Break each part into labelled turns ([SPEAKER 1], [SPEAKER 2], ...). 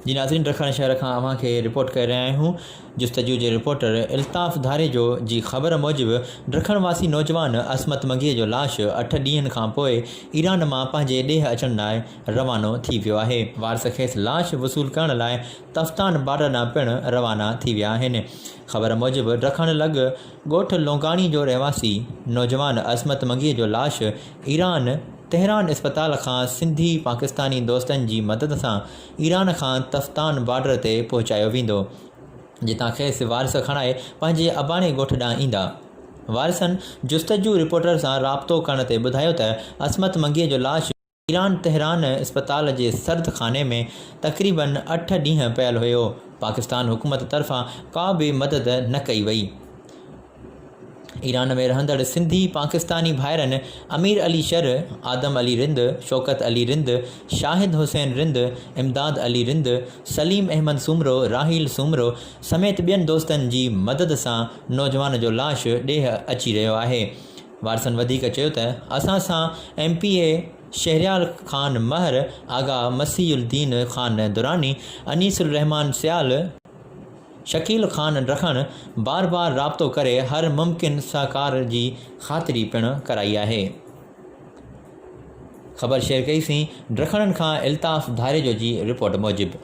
[SPEAKER 1] جي ناظرين ڊکڻ شهر کان اوهان کي رپورٽ ڪري رهيا آهيون جستجو جي رپورٽر الطاف ڌاريجو جي خبر موجب ڊکڻ واسي نوجوان عصمت منگيء جو لاش اٺ ڏينهن کان پوء ايران مان پنهنجي ڏيهه اچڻ لاء روانو ٿي ويو آهي وارث کيس لاش وصول ڪرڻ لاء تفتان بارڊر ڏانهن پڻ روانا ٿي ويا آهن. خبر موجب ڊکڻ لڳ ڳوٺ لونگاڻي جو رهواسي نوجوان عصمت منگيء جو لاش ايران تهران اسپتال کان سنڌي پاڪستاني دوستن جي مدد سان ايران کان تفتان بارڊر تي پهچايو ويندو جتان کيس وارث کڻائي پنهنجي اباڻي ڳوٺ ڏانهن ايندا. وارثن جستجو رپورٽر سان رابطو ڪرڻ تي ٻڌايو ته عصمت منگيء جو لاش ايران تهران اسپتال جي سرد خاني ۾ تقريبن اٺ ڏينهن پيل هيو، پاڪستان حڪومت طرفان ڪا به مدد نه ڪئي وئي. ايران ۾ رهندڙ سنڌي پاڪستاني ڀائرن امير علي شر، آدم علي رند، شوڪت علي رند، شاهد حسين رند، امداد علي رند، سليم احمد سومرو، راحيل سومرو سميت ٻين دوستن جي مدد سان نوجوان جو لاش ڏيهه اچي رهيو آهي. وارثن وڌيڪ چيو ته اسان سان M P A Shehryar Khan Mahar, Agha Masih Uddin Khan Durrani, Anees Ur Rehman Sial, Shakeel Khan Dakhan بار بار رابطو ڪري هر ممڪن سهڪار جي خاطري پڻ ڪرائي آهي. خبر شيئر ڪئي سين ڊکڻن کان الطاف ڌاريجو جي رپورٽ موجب.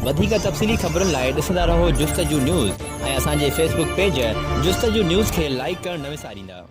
[SPEAKER 1] وڌيڪ تفصيلي خبرن لاء ڏسندا رهو جستجو نيوز ۽ اسان جي فيس بڪ پيج جستجو نيوز کي لائيڪ ڪرڻ نه وساريندا.